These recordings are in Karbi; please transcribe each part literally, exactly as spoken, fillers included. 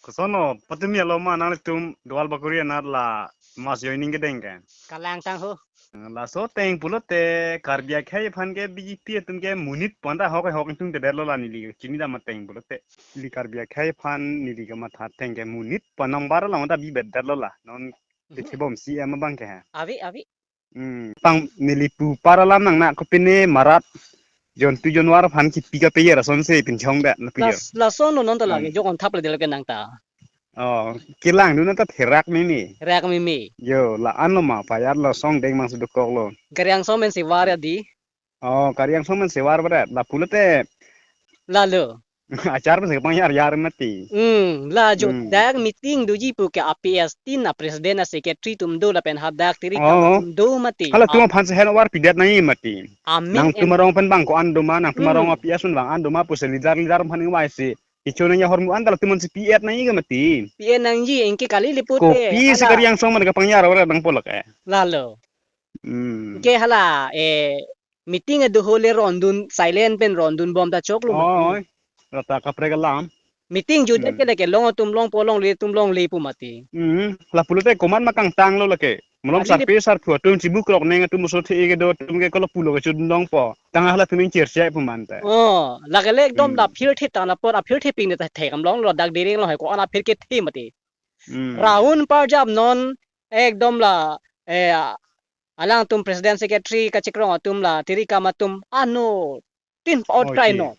Koson lo, patumi alo ma nanglitum Duar Bagori anat la mass joining kedeng ke. Kalang tang ho. Laso ateng pulote Karbi akhei aphan ke B J P atum ke monit pon ta ahok ahok ingtungtedetlo la neli chinidam ateng pulote. Neli Karbi akhei aphan neli kamatha ateng ke monit pon nangbar along ta bibetdetlo la. Non Hmm. kethibom C M abang ke ha. Ave, ave. Hmm. Pang neli pu par alam nang na kopine marat jontu jonwar aphan kipi kapeyer asonsi pinchong da na piyer. Las-, lason lo non ta lagi Hmm. jokon thap le delo ke nang ta. Oh, kelang dun ta therak mimi. Therak mimi. Yo, la-an lo ma payar lo song deng mang sudukok lo. Gari angsong men si war ya di. Oh, gari angsong men si war berat. La pulote. Lalo. Achar pen si pangyar yar mati. Hmm, la jo Hmm. dak meeting doji pu ke A P S tin a president a secretary atum do lapen hadak tiri Oh. kam atum do mati. Halatum Ah. aphan si hand over pidet nangji mati. Amin Nangtum em- arong pen bang ko-an do ma, nangtum Hmm. arong A P S pen bang an do ma pusi leader leader aphan ingvai si. Kicho nangji ahormu an ta latum aphan si P F nangji ke mati. P F nangji anke kali liput Kopi eh, si hala. Gari angsong man kapangyar ora nangpo lake. Lalo. Hmm. Anke hala, eh, meeting ado ho le rondun silent pen rondun bom ta choklo mati. Oh, rata kaprek alam. Meeting judet Hmm. ke lake long atum longpo longle atum longle pu mati. Hmm. La pulote komat ma kangtanglo lake. Malom Kali sarpi sarpo atum chibu krok neng atum so the ke do atum ke kolo pulo ke chun longpo. Tang halatum cherchai pu mante. Oh, lake le ekdom Hmm. la phir the tang apor a phir the ping ne ta the kam longlo dak dering lo hai ko-an a phir kethe mati. Hmm. Round parjap non ekdom la, eh, alangtum president secretary kachikrong atum la tiri kam atum ano tin pa-ot Oi, krai ti. No.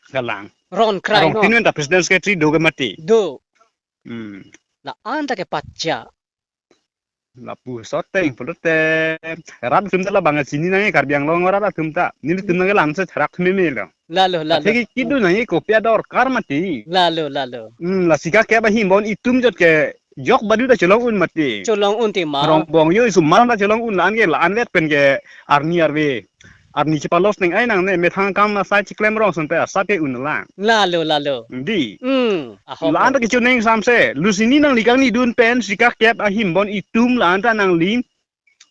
Kalang. Ron krai Arong no. Tin men ta president secretary do ke mati. Do. Hmm. La-an ta ke pacha. Lapu soteng pulote rat atum ta labang chini nangji Karbi Anglong rat atum ta. Nelitum nangji lam se therak thememe lo. Lalo, lalo. Athe ki kidu nangji kopi adorkar mati. Lalo, lalo. Hmm, la sika ke ba himbon itum jot ke jok badu ta cholong un mati. Cholong un ti ma. Rongbong yo isu mal ta cholong un la-an ke la-an let pen ke arni arve. Arni chepalos neng ai nangne methang akam asai chiklem rong asonte asap ke un lang. Lalo, lalo. Di. Hmm, ahok La-an lo. ta kichu neng samse. Lusini nangli kangni dun pen sika kep ahimbon itum la-an ta nangli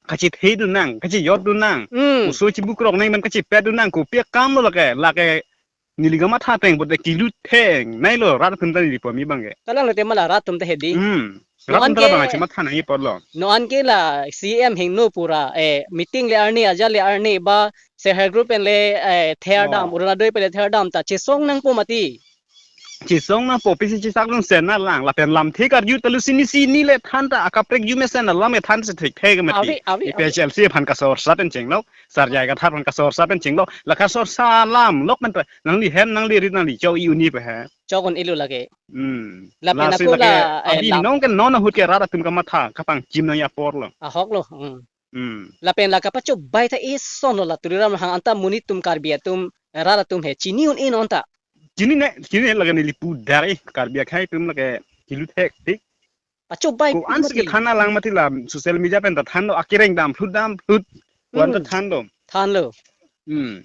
kachithe dun nang, kachijot dun nang. Hmm. Oso chibu krok neng pen kachipet dun nang, kopi akam lo lake, lake neli kamatha ateng pote kilu theng, nai lo rat atum ta neli pu ami abang ke. Kalang lo te ma la rat atum ta hedi. Hmm. No Rat atum an ta ke, labang chematha nangji apor lo. No an ke la C M hingno pura, eh, meeting le arni, ajat le arni ba, self help group pen le, eh, therdam, Oh. Orunodoi pen le therdam ta, chesong nangpo mati. Chesong nangpo pisi chesak dun sen na lang, lapen lamthe karju ta lusini sini le than ta, akaprek arjumesen alam ke than si thekthe ke mati. Ave, ave, ave. A P H L C aphan kasorsa pen chenglo, Sar J I Kathar aphan kasorsa pen chenglo, la kasorsa alam, lok pen ta, nangli hem, nangli rit, nangli chok i uni pe he. Chok un-elo lake. Hmm. Lapen Lasi ako lake la, eh, abi la nong ke non ahut ke rat atum kamatha, kapangchim nangji apor lo. Ahok lo. Hmm. Hmm. Lapen la kapachobai ta ison lo la Tuliram Ronghang anta monit atum Karbi atum, eh, rat atum he. Chini un-e non ta. Chini ne, chini ne lake neli pu dar eh, Karbi akhei atum lake kilu thektik. Pachobai Ko-an si mati. Kethan alang mati la social media pen ta than lo, akereng dam phlut dam phlut. Ko-an ta Hmm. than lo. Than lo. Hmm.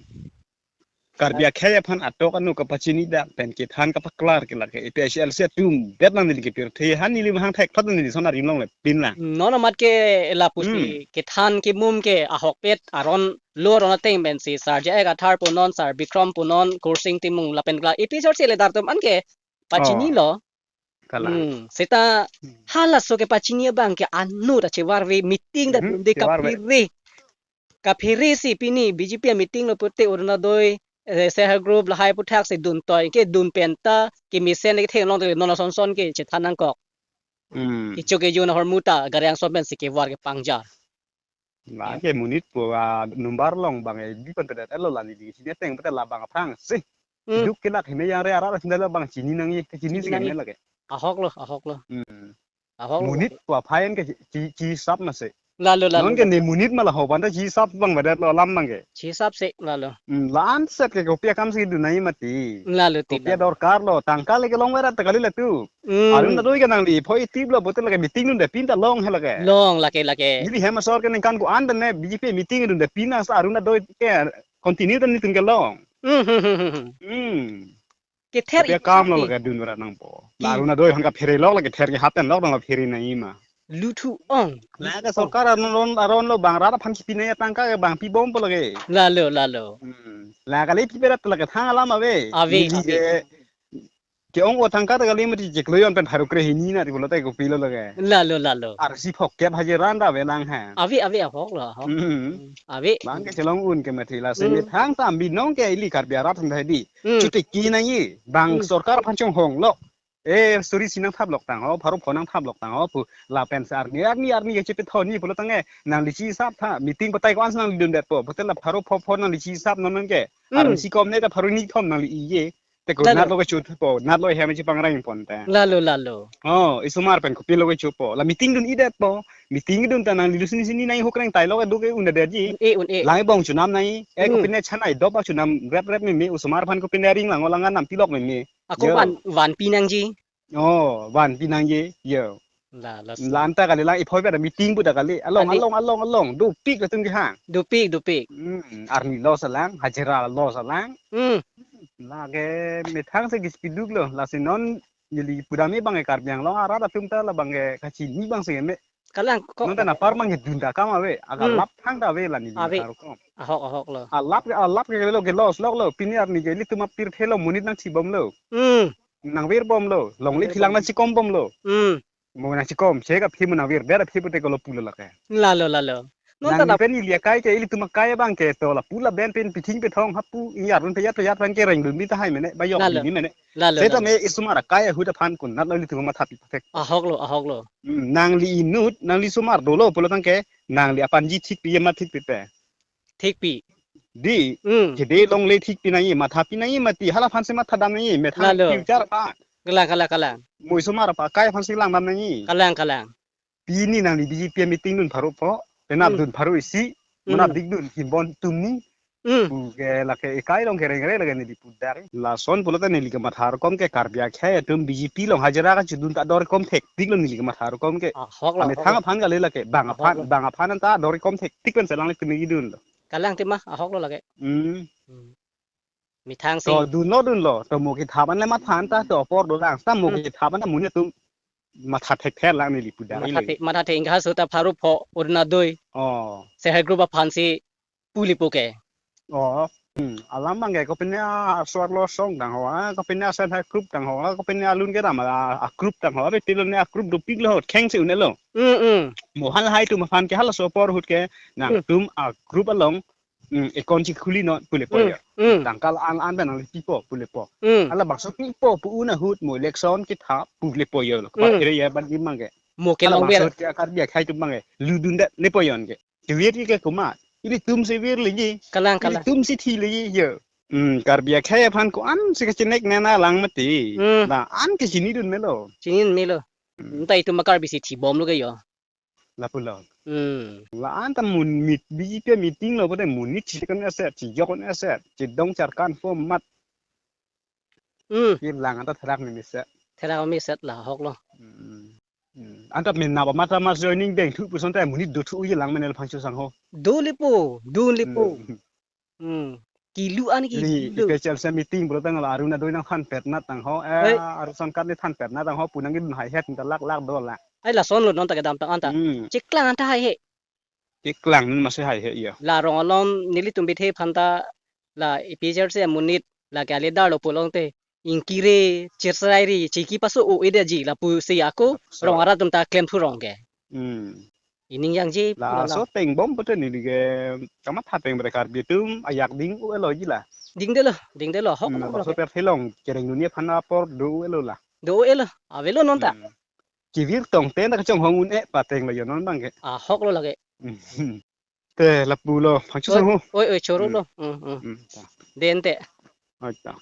Karbi akhei aphan atok anu kapachini dak pen kethan kapaklar ke lake A P H L C atum det nang neli kepirthe han neli mahang thek thot neli son arim longle pin lang. Non amat ke lapusi Hmm. kethan kemum ke ahokpet aron lo aron ateng pensi Sar J I Kathar punon, Sar Bikrom punon, Kursing Timung lapen ke la A P H L C ledar atum an ke pachini Oh. lo. Kalang. Hmm, seta Hmm. halaso kepachini abang ke ano ta chevarve meeting ta Hmm, dunde chevarve. kaphere. Kaphere si pini B J P meeting lo pute Orunodoi, eh, self help group lahai aputhak si dun toi ke dun pen ta kemesen le ketheng long te non ason son ke chethan nangkok. Hmm. Kecho kejun ahormu ta gari angsong pensi kevar kepangjar. La Ya. ke monit pu a number long bang e bi pen pedet elo la neli chini ateng pute labang aphrang si. Hmm. Duk ke lak hime yang re arat asin da labang chini nangji, chini Chini si nangji. Keme lake. Ahok lo, ahok lo. Hmm. Ahok lo. Monit pu aphan ke chi, chi, chisap masi. Lalo, lalo, Non ke lalo. Ne monit ma la ho ban ta chisap bang badat lo alam bang ke. Chisap si, lalo. Hmm, la-an set ke kopi akam si dun nangji mati. Lalo, ti, Kopi lalo. Adorkar lo, tangka le kelong berat kali latu. Hmm. Arun Adoi ke nangli, phoi tip lo, botel lake meeting dunde pin ta long he lake. Long lake, lake. Neli hem asor ke ningkan ko-an ta ne B J P meeting dunde pin nang sa Arun Adoi ke continue ta nelitum ke long. Hmm, hmm, hmm, hmm, hmm. Hmm. Kether Kopi akam lo ipati. Lake dun berat nangpo. Ki- La Arun Adoi aphan kaphere lok lake ther ke haten lok nang kaphere nangji ma. Luthu ong. Lake sorkar aron, aron, aron lo bang rat aphan kipi nangji atangka ke bang pibompo lake. Lalo, lalo. Hmm. Lake le pi berat lake thang alam ave. Ave, Neli ave. Ke Ke-ong o thangka ta kali mati chiklo jon pen pharo krehini na ti pulote kopilo lake. Lalo, lalo. Arsi phok kep hajira ta avelang ha. Ave, ave, ahok lo, ahok. Hmm. Hmm. Ave. Bang ke chelong un ke mati lasi Hmm. methang ta binong ke ili Karbi arat thang di. Hmm. Chotiki nangji. Bang Hmm. sorkar aphan chonghong lo. Eh, suri si nangthap lok tang ho, pharo pho nangthap lok tang ho, pu lapen si arni, arni, arni kachepethon ni pulo tangte, nangli chisap tha, meeting patai ko-an si nanglidun detpo, pulote la pharo pho pho nangli chisap non non ke, Hmm. arni si kom ne ta pharo ni thom nangli-iji, te ko Lalo. natlo kachotpo, natlo hem chipangreng pon te. Lalo, lalo. Oh, isomar pen kopilo kachopo, la meeting dun-i detpo, meeting dun ta nangli lusini sini nanghukreng tailo kedo ke un-edetji. Un-e, un-e. Lang ebong chonam nangji, eh, Hmm. kopine chanai dop a chonam rep rep meme, osomar aphan kopine ring lang o lang anam tilok meme. Ako Yo. van, vanpi nangji. Oh, vanpi nangji, yo. La, la, so. La-an ta kali lang iphoi pada meeting pu ta kali. Along, Kali. along, along, along. Dopik latum kehang. Dopik, dopik. Hmm, arni loss alang, hajira loss alang. Hmm. Lake methang si kispiduk lo. Lasi non neli pudam-i bang ke Karbi Anglong arat atum ta labang ke kachini bang si me. Kalang ko. Non ta napar bang ke dun ta kam ave. Aga Hmm. lap thang ta ave la neli Ave. karo kom. Ahok, ahok lo. Alap ke, alap ke lo ke loss lok lo. Pini arni ke ilitum apirthe lo monit nangchibom lo. Hmm. Nangvirbom lo. Longle Nangvirbom. philang nangchikom bom lo. Hmm. Mo nangchikom, che ka phi mo nangvirdet aphi pute kolo pulo lake. Lalo, lalo. Non ta Nangli lap- pen ili akai ke ilitum akai bang ke to lapu laben pen pithing pethong hapu iyar dun peyat peyat pen ke rengdun bi tahai mene, bayok Lalo. bini mene. Lalo, Seta lalo. me isomar akai ahut aphan kun natlo ilitum mathapi pathek. Ahok lo, ahok lo. Hmm, nangli inut, nangli somar dolo pulo tangte, nangli aphanji thikpi ye mathikpi pe. Thikpi. Di, Hmm. kede longle thikpi nangji, mathapi nangji mati, hala aphan si mathadam nangji, methang Lalo. future aphan. Kalang, kalang, kalang. Mo isomar apakai aphan si langdam nangji. Kalang, kalang. Pini nangli B J P meeting dun pharo pho, penap Hmm. dun pharo isi, Hmm. menap dik dun, himbon tumni. Hmm. Pu ke lake ekai long kereng kereng lake neli pudak. Lason pulote neli kematha rokom ke Karbi akhei atum B J P long hajira kachedun ta dor kom thektik lo neli kematha rokom ke. Ahok lo, Ame ahok thang lo. aphan kali lake, bang Ahok aphan, lo. bang aphan ta dor kom thektik pen selang le kemegi dun lo. Kalang tema, ahok lo lake. Hmm. Hmm. Methang si. To dun lo, dun lo. To mo kethap an le matha an ta to apor dolang. Ta mo Hmm. kethap an ta mo netum matha thekthek lang neli pudak Matha le. the, matha the ingka so ta pharo pho Orunodoi. Oh. Self help group aphan si pulipo ke. Oh. Hmm. Alam bang ke kopine aswar lo song tang ho, ah, kopine self help group tang ho, ah, kopine alun kedam a, a group tang ho, abe tilone a group dopik lo, kheng si un-e lo. Hmm, hmm. Mo halahai atum aphan ke halaso apor ahut ke, Hmm. nangtum a group along, hmm, account chikhuli non pulepo Hmm, yo. hmm. Tangka la-an an pen nangli pipo pulepo. Hmm. Halabangso pipo pu un ahut mo election kethap pulepo yo lo. Kepar Hmm. area ban dim bang ke. Mo ke Halabangso longver. ke Karbi akhei atum bang ke. Ludun det lepo yo ke. Kevir ke komat. Ilitum si vir lagi. Kalang, kalang. Ilitum si thi lagi yo. Hmm, Karbi akhei aphan ko-an si kachinek nena lang mati. Hmm. La-an ke chinidun melo. Chinidun melo. Hmm. Nonta itum Karbi si thibom lo ke yo. Lapulo. Hmm. La-an ta mun meet, B J P meeting lo pote monit si kon aset, si jok kon aset, si dong charkan form mat. Hmm. Kir lang anta therak ni miset. Therak miset la ahok lo. Hmm. Hmm. Anta min na ba mata mas joining beng thu puson ta monit do thu ye lang menel phangcho sang ho. Do lipo, do lipo. Hmm. Hmm. Kilu an ki Li kilu. special se meeting bro tang la Arunodoi nangthan pet nat tang ho. Eh, Hei. Arun Sonkar ni than pet nat tang ho pu nangkedun haihe ta lak lak do la. Ai lason lo nonta kedam tang anta. Hmm. Chiklang anta haihe. Chiklang nun masi haihe yo. La rong along nelitum bithe aphan ta la A P H L C amonit lake ale darlo pulote ingkiri chirsairi chiki paso o ida ji lapusi ako Lapusi. rong arat atum ta klem thurong ke. Hmm. Ining jangji La pulala. so tengbom pote neli ke kamatha teng bre Karbi atum ayak ding u elo ji la. Dingdelo, dingdelo, ahok Hmm, ahok laso ahok. per thelong kereng dunia aphan apor do u elo la. Do u elo, avelo nonta. Hmm. Kevir tong ten ta kachonghong un-e pateng lo yo non bang ke. Ahok lo lake. Hmm. Te lapulo, phangcho Oi, sang ho. oi, oi, choro Hmm. lo. Hmm, hmm. Hmm, ta. Den te. Oi, ta.